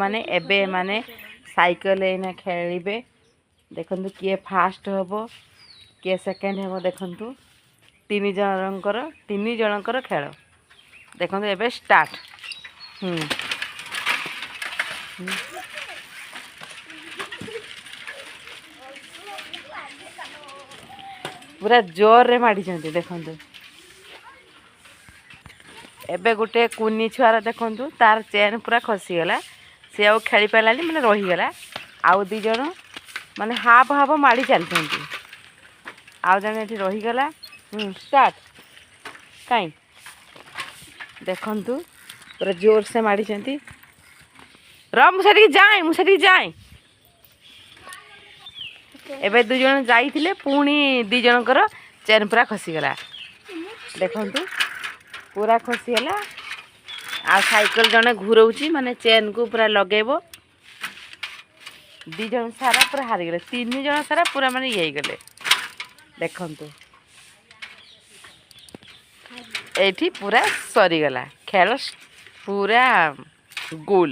ମାନେ ଏବେ ଏମାନେ ସାଇକେଲ ଏଇନା ଖେଳିବେ। ଦେଖନ୍ତୁ, କିଏ ଫାଷ୍ଟ ହେବ, କିଏ ସେକେଣ୍ଡ ହେବ। ଦେଖନ୍ତୁ, ତିନି ଜଣଙ୍କର ଖେଳ ଦେଖନ୍ତୁ, ଏବେ ଷ୍ଟାର୍ଟ। ହୁଁ ହୁଁ। ପୁରା ଜୋରରେ ମାଡ଼ିଛନ୍ତି। ଦେଖନ୍ତୁ, ଏବେ ଗୋଟେ କୁନି ଛୁଆର ଦେଖନ୍ତୁ, ତାର ଚେନ୍ ପୁରା ଖସିଗଲା। ସେ ଆଉ ଖେଳି ପାରିଲାନି, ମାନେ ରହିଗଲା। ଆଉ ଦୁଇ ଜଣ ମାନେ ହାଫ୍ ହାଫ୍ ମାଡ଼ି ଚାଲିଛନ୍ତି। ଆଉ ଜଣେ ଏଠି ରହିଗଲା। ଷ୍ଟାର୍ଟ। କାଇଁ ଦେଖନ୍ତୁ, ପୁରା ଜୋରସେ ମାଡ଼ିଛନ୍ତି। ର, ମୁଁ ସେଠିକି ଯାଏ, ମୁଁ ସେଠିକି ଯାଏ। ଏବେ ଦୁଇ ଜଣ ଯାଇଥିଲେ, ପୁଣି ଦୁଇ ଜଣଙ୍କର ଚେନ୍ ପୁରା ଖସିଗଲା। ଦେଖନ୍ତୁ, ପୁରା ଖସିଗଲା। ଆଉ ସାଇକେଲ ଜଣେ ଘୁରଉଛି, ମାନେ ଚେନ୍କୁ ପୁରା ଲଗେଇବ। ଦୁଇ ଜଣ ସାରା ପୁରା ହାରିଗଲେ। ତିନି ଜଣ ସାରା ପୁରା ମାନେ ଇଏ ହେଇଗଲେ। ଦେଖନ୍ତୁ, ଏଇଠି ପୁରା ସରିଗଲା ଖେଳ, ପୁରା ଗୋଲ।